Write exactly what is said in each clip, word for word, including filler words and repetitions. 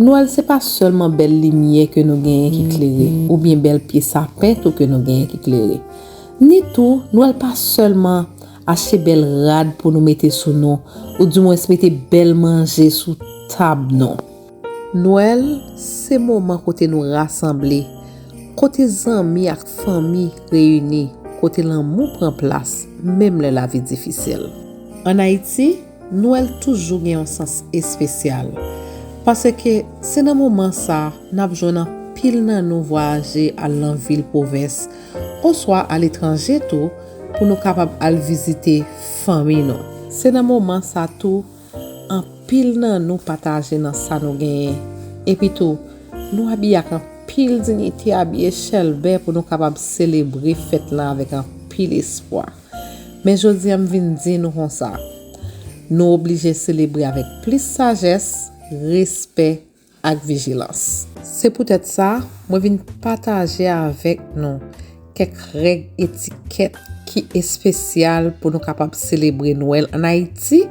Nwèl se pa sèlman bèl limyè ke nou genyen ki klere, oubyen bèl pye sapen tou ke nou genyen ki klere. Ni tou, Nwèl pa sèlman achte bèl rad pou nou mete sou nou, oudimwens mete bèl manje sou tab nou. Nwèl se moman kote nou rasanble, kote zanmi ak fanmi reyini, kote lanmou pran plas, menm lè lavi difisil. Ann Ayiti, Nwèl toujou gen yon sans espesyal. Paske se nan moman sa, n ap jwenn anpil nan nou vwayaje al nan vil pwovens, oswa aletranje tou, pou nou kapab al vizite fanmi nou. Se nan moman sa tou, anpil nan nou pataje nan sa nou genyen. Epi tou, nou abiye ak anpil diyite, abiye chèlbè pou nou kapab selebre fèt lan avèk anpil espwa. Men jodi a m vin di nou konsa, nou oblije selebre avèk plis sajès, respè ak vijilans. Se poutèt sa, mwen vin pataje avèk nou kèk règ etikèt ki espesyal pou nou kapab selebre Nwèl ann Ayiti,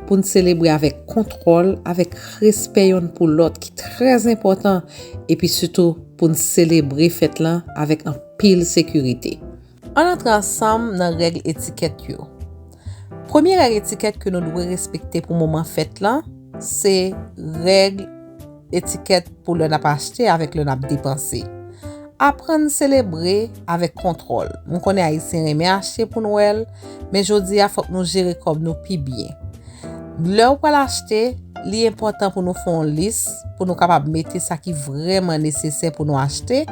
pou n selebre avèk kontwòl, avèk respè yonn pou lòt ki trè enpòtan, epi sitou pou n selebre fèt lan avèk anpil sekirite. Ann antre ansanm nan règ etikèt yo. Premye règ etikèt ke nou dwe respekte pou moman fèt lan, se règ etikèt pou lè n ap achte avèk lè n ap depanse. Aprann selebre avèk kontwòl. M konnen Ayisyen renmen achte pou Nwèl, men jodi a fòk nou jere kòb nou pi byen. Lè w pral achte, li enpòtan pou nou fè yon lis, pou nou kapab mete sa ki vrèman nesesè pou nou achte,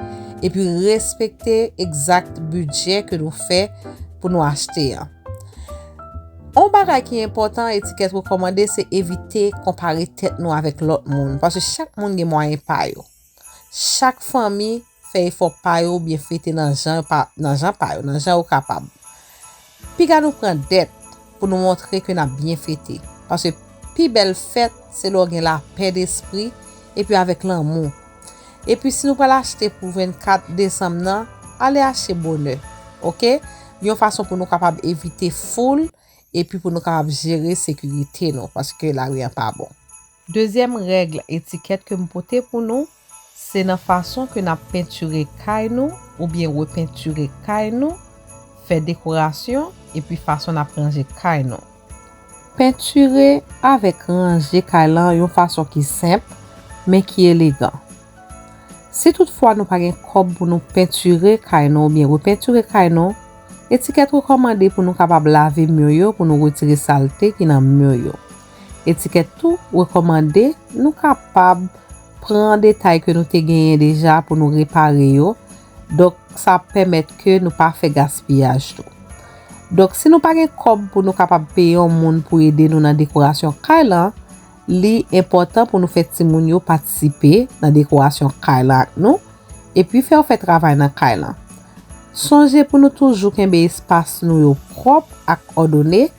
epi respekte egzak bidjè ke nou fè pou nou achte an. Yon bagay ki enpòtan, etikèt rekòmande, se evite konpare tèt nou avèk lòt moun, paske chak moun gen mwayen pa yo. Chak fanmi fè efò pa yo oubyen fete nan jan yo pa, nan jan pa yo, nan jan yo kapab. Piga nou pran dèt pou nou montre ke n ap byen fete, paske pi bèl fèt se lè w gen lapè despri epi avèk lanmou. Epi si nou pral achte pou vennkat desanm nan, ale achte bonè, oke? Yon fason pou nou kapab evite foul epi pou nou kapab jere sekirite nou, paske lari an pa bon. Dezyèm règ etikèt ke m pote pou nou, se nan fason ke n ap pentire kay nou oubyen repentire kay nou, fè dekorasyon, epi fason n ap ranje kay nou. Pentire avèk ranje kay lan yon fason ki senp, men ki elegan. Si toutfwa nou pa gen kòb pou nou pentire kay nou oubyen repentire kay nou, etikèt rekòmande pou nou kapab lave mi yo pou nou retire salte ki nan mi yo. Etikèt tou rekòmande nou kapab pran detay ke nou te genyen deja pou nou repare yo. Donk, sa ap pèmèt ke nou pa fè gaspiyaj tou. Donk, si nou pa gen kòb pou nou kapab peye yon moun pou ede nou nan dekorasyon kay lan, li enpòtan pou nou fè timoun yo patisipe nan dekorasyon kay lan ak nou, epi fè yo fè travay nan kay lan. Sonje pou nou toujou kenbe espas nou yo pwòp ak òdone,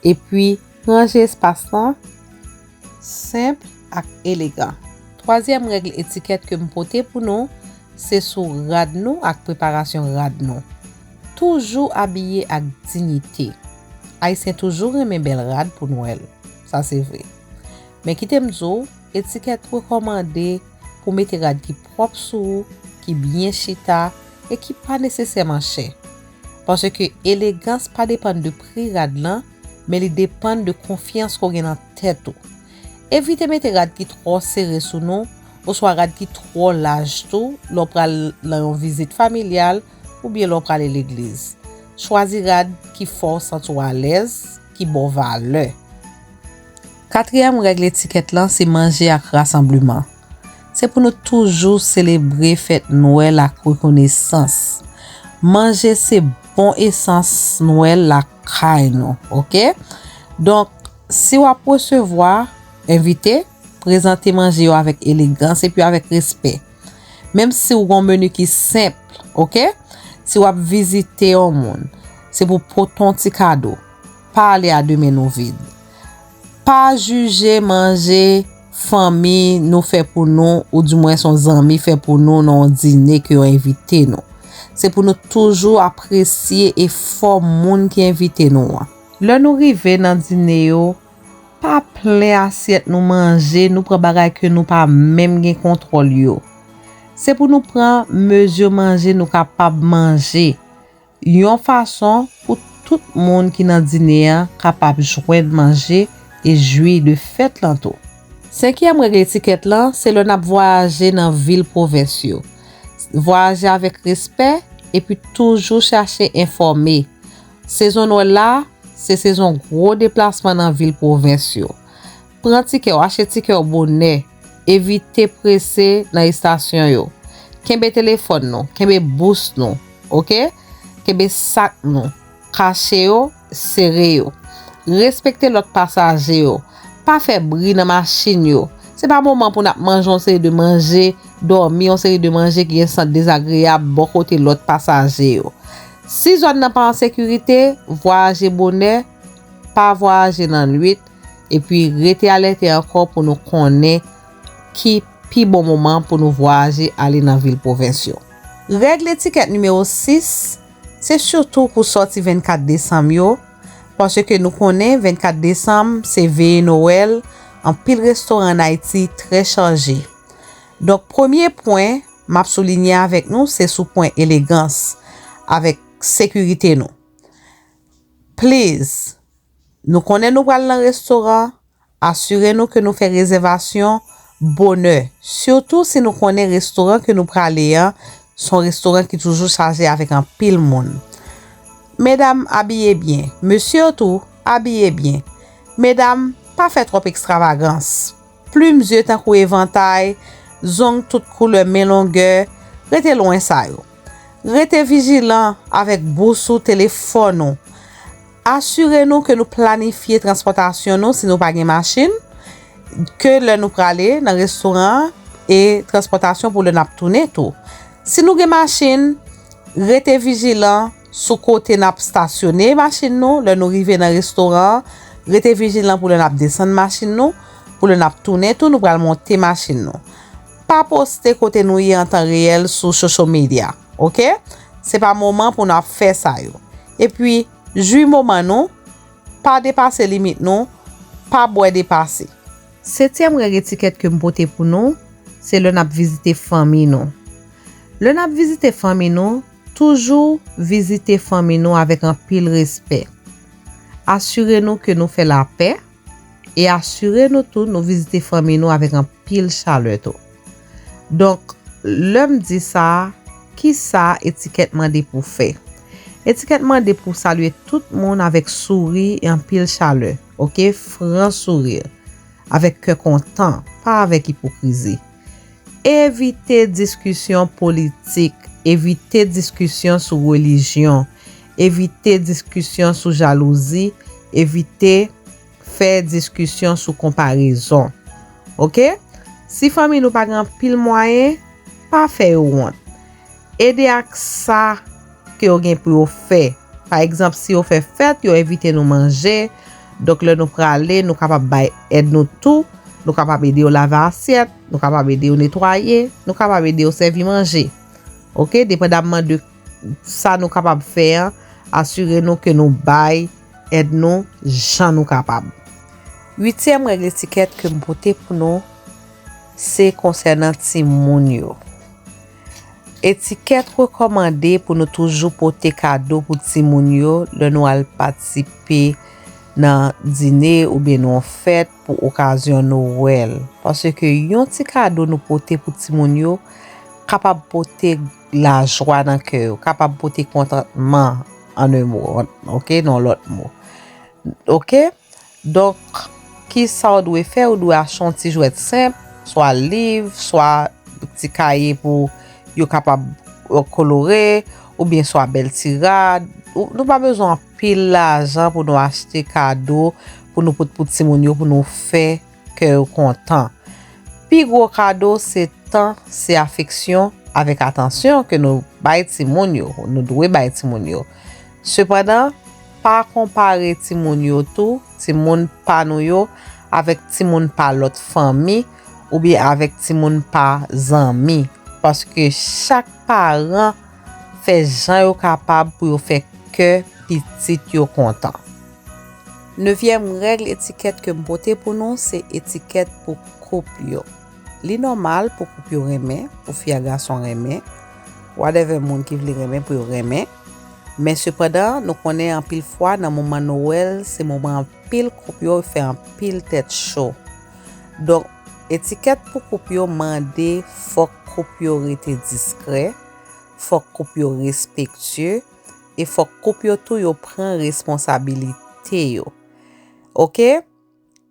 epi ranje espas lan senp ak elegan. Twazyèm règ etikèt ke m pote pou nou, se sou rad nou ak preparasyon rad nou. Toujou abiye ak diyite. Ayisyen toujou renmen bèl rad pou Nwèl, sa se vre. Men kite m di w, etikèt rekòmande pou mete rad ki pwòp sou ou, ki byen chita e ki pa nesesèman chè. Paske elegans pa depann de pri rad lan, men li depann de konfyans ke w gen nan tèt ou. Evite mete rad ki twò sere sou nou, oswa rad ki twò laj tou, lè w pral nan yon vizit familyal oubyen lè w prale legliz. Chwazi rad ki fè w santi w alèz, ki ba w valè. Katriyèm règ etikèt lan se manje ak rasanbleman. Se pou nou toujou selebre fèt Nwèl ak rekonesans. Manje se bon esans Nwèl lakay nou, oke? Donk, si w ap resevwa envite, prezante manje yo avèk elegans epi avèk respè. Menm si w gen yon meni ki senp, oke? Si w ap vizite yon moun, se pou pote yon ti kado. Pa ale a de men nou vid. Pa jije manje fanmi nou fè pou nou, oudimwens yon zanmi fè pou nou nan yon dine ke yo envite nou. Se pou nou toujou apresye efò moun ki envite nou an. Lè nou rive nan dine yo, Pa plen asyèt nou manje, nou pran bagay ke nou pa menm gen kontwòl yo. Se pou nou pran mezi manje nou kapab manje, yon fason pou tout moun ki nan dine an kapab jwenn manje e jwi de fèt lan tou. Senkyèm règ etikèt lan, se lè n ap vwayaje nan vil pwovens yo. Vwayaje avèk respè epi toujou chache enfòme. Sezon Nwèl la, se sezon gwo deplasman nan vil pwovens yo. Pran tikè w, achte tikè w bonè. Evite prese nan estasyon yo. Kenbe telefòn nou, kenbe bous nou, oke? Kenbe sak nou, kache yo, sere yo. Respekte lòt pasaje yo. Pa fè bri nan machin yo. Se pa moman pou n ap manje yon seri de manje, dòmi yon seri de manje ki gen sant dezagreyab bò kote lòt pasaje yo. Si zòn nan pa an sekirite, vwayaje bonè, pa vwayaje nan nwit, epi rete alète ankò pou nou konnen ki pi bon moman pou nou vwayaje ale nan vil pwovens yo. Règ letikèt nimewo sis, se sitou pou sòti vennkat desanm yo, paske nou konnen vennkat desanm se veye Nwèl, anpil restoran ann Ayiti trè chaje. Donk, premye pwen m ap soulinye avèk nou, se sou pwen elegans, avèk sekirite nou. Please, nou konnen nou pral nan restoran, asire nou ke nou fè rezèvasyon bonè, sitou si nou konnen restoran ke nou prale an se yon restoran ki toujou chaje avèk anpil moun. Medam abiye byen, mesye yo tou abiye byen. Medam, pa fè twòp ekstravagans. Plim zye tankou evantay, zong tout koulè men longè, rete lwen sa yo. Rete vijilan avèk bous ou, telefòn ou. Asire nou ke nou planifye transpòtasyon nou si nou pa gen machin, ke lè nou prale nan restoran an, e transpòtasyon pou lè n ap tounen tou. Si nou gen machin, rete vijilan sou kote n ap stasyone machin nou lè nou rive nan restoran an. Rete vijilan pou lè n ap desann machin nou, pou lè n ap tounen tou, nou pral monte machin nou. Pa poste kote nou ye an tan reyèl sou social media, oke? Se pa moman pou n ap fè sa yo. Epi, jwi moman nou, pa depase limit nou, pa bwè depase. Setyèm règ etikèt ke m pote pou nou, se lè n ap vizite fanmi nou. Lè n ap vizite fanmi nou, toujou vizite fanmi nou avèk anpil respè. Asire nou ke nou fè lapè e asire nou tou nou vizite fanmi nou avèk anpil chalè tou. Donk, lè m di sa, kisa etikèt mande pou fè? Etikèt mande pou salye tout moun avèk souri e anpil chalè, oke? Fran souri, avèk kè kontan, pa avèk ipokrizi. Evite diskisyon politik, evite diskisyon sou relijyon, evite diskisyon sou jalouzi, evite fè diskisyon sou konparezon. Oke? Si fanmi nou pa gen anpil mwayen, pa fè yo wont. Ede ak sa ke yo gen pou yo fè. Pa egzanp, si yo fè fèt, yo envite nou manje. Donk, lè nou prale, nou kapab bay èd nou tou. Nou kapab ede yo lave asyèt, nou kapab ede yo netwaye, nou kapab ede yo sèvi manje. Oke? Depandamman de sa nou kapab fè an, asire nou ke nou bay èd nou jan nou kapab. Uityèm règ etikèt ke m pote pou nou, se konsènan timoun yo. Etikèt rekòmande pou nou toujou pote kado pou timoun yo lè nou al patisipe nan dine oubyen nan yon fèt pou okazyon Nwèl. Paske yon ti kado nou pote pou timoun yo kapab pote lajwa nan kè yo, kapab pote kontantman, an un mot, oke, nan lòt mo. Oke? Donk, kisa w dwe fè? Ou dwe achte yon ti jwèt senp, swa liv, swa ti kaye pou yo kapab, euh, kolore, oubyen swa bèl ti rad. Ou, nou pa bezwen anpil lajan pou nou achte kado, pou nou pot pou timoun yo, pou nou fè kè yo kontan. Pi gwo kado se tan, se afeksyon avèk atansyon ke nou bay timoun yo, nou dwe bay timoun yo. Sepandan, pa konpare timoun yo tou, timoun pa nou yo, avèk timoun pa lòt fanmi oubyen avèk timoun pa zanmi, paske chak paran fè jan yo kapab pou yo fè kè pitit yo kontan. Nevyèm règ etikèt ke m pote pou nou, se etikèt pou koup yo. Li nòmal pou koup yo renmen, pou fi a gason renmen, whatever moun ki vle renmen pou yo renmen. Men sepandan, nou konnen anpil fwa nan moman Nwèl, se moman anpil koup yo fè anpil tèt cho. Donk, etikèt pou koup yo mande fòk koup yo rete diskrè, fòk koup yo respektye, e fòk koup yo tou yo pran responsabilite yo. Oke?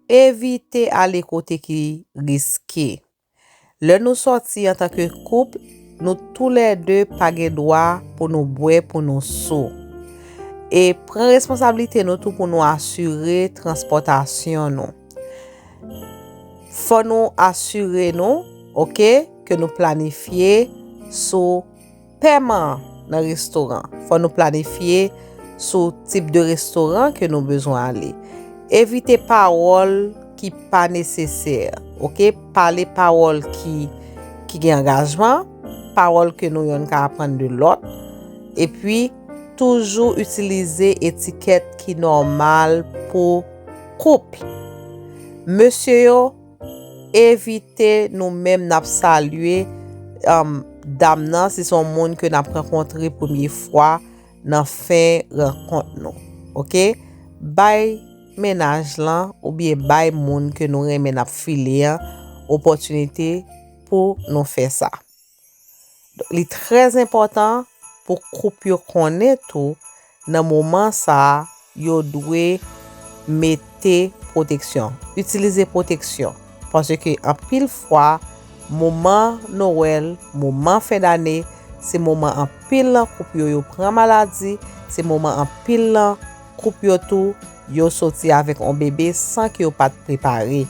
Evite ale kote ki riske. Lè nou sòti antanke koup, nou toulède pa gen dwa pou nou bwè, pou nou sou. E pran responsablite nou tou pou nou asire transpòtasyon nou. Fò nou asire nou, oke, ke nou planifye sou pèman nan restoran. Fò nou planifye sou tip de restoran ke nou bezwen ale. Evite pawòl ki pa nesesè, oke? Pale pawòl ki, ki gen angajman, pawòl ke nou yonn ka aprann de lòt, epi toujou itilize etikèt ki nòmal pou koup. Mesye yo, evite nou menm n ap salye, um, dam nan, si se yon moun ke n ap rankontre premye fwa nan fen rankont nou. Oke? Bay mennaj lan oubyen bay moun ke nou renmen n ap file an opòtinite pou nou fè sa. Donk, li trè enpòtan pou koup yo konnen tou, nan moman sa a, yo dwe mete pwoteksyon, itilize pwoteksyon. Paske anpil fwa, moman Nwèl, moman fen dane, se moman anpil nan koup yo, yo pran maladi, se moman anpil nan koup yo tou, yo soti avèk yon bebe san ke yo pa t prepare.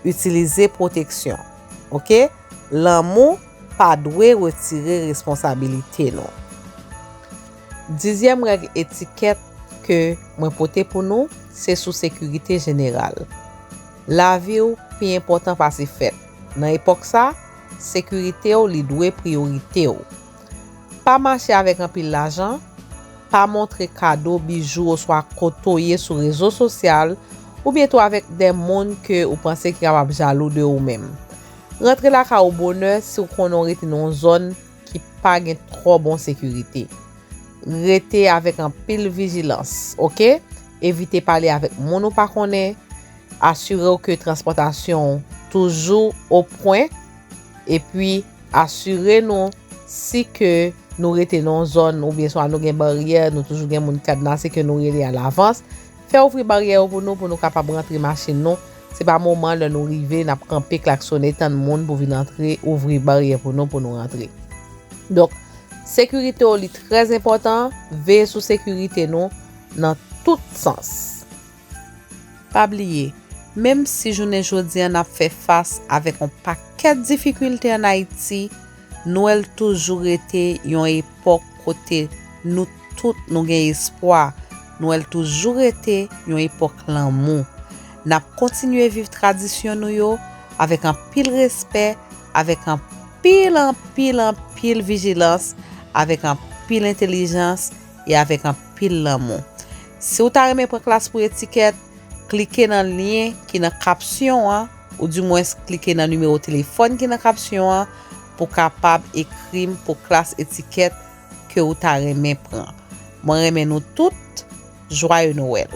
Itilize pwoteksyon. Oke? Lanmou pa dwe retire responsabilite nou. Dizyèm règ etikèt ke mwen pote pou nou, se sou sekirite jeneral. Lavi w pi enpòtan pase fèt. Nan epòk sa, sekirite w li dwe priyorite w. Pa mache avèk anpil lajan, pa montre kado, bijou oswa kote w ye sou rezo sosyal, oubyen tou avèk de moun ke ou panse ki kapab jalou de ou menm. Rantre lakay ou bonè si w konnen w rete nan yon zòn ki pa gen twò bon sekirite. Rete avèk anpil vijilans, oke? Evite pale avèk moun ou pa konnen. Asire w ke transpòtasyon w toujou o pwen. Epi, asire nou si ke nou rete nan yon zòn oubyen swa nou gen baryè, nou toujou gen moun kadnase ke nou rele alavans. Fè ouvri baryè yo pou nou, pou nou kapab rantre machin nou. Se pa moman lè nou rive, n ap kanpe, klaksonnen, tann moun pou vin antre, ouvri baryè pou nou, pou nou rantre. Donk, sekirite w li trè enpòtan, veye sou sekirite nou nan tout sans. Pa bliye, menm si jounen jodi a n ap fè fas avèk yon pakèt difikilte ann Ayiti, Nwèl toujou rete yon epòk kote nou tout nou gen espwa. Nwèl toujou rete yon epòk lanmou. N ap kontinye viv tradisyon nou yo avèk anpil respè, avèk anpil, anpil, anpil vijilans, avèk anpil entèlijans e avèk anpil lanmou. Si w ta renmen pran klas pou etikèt, klike nan lyen ki nan kapsyon an, oudimwens klike nan nimewo telefòn ki nan kapsyon an pou w kapab ekri m pou klas etikèt ke w ta renmen pran. Mwen renmen nou tout, jwaye Nwèl!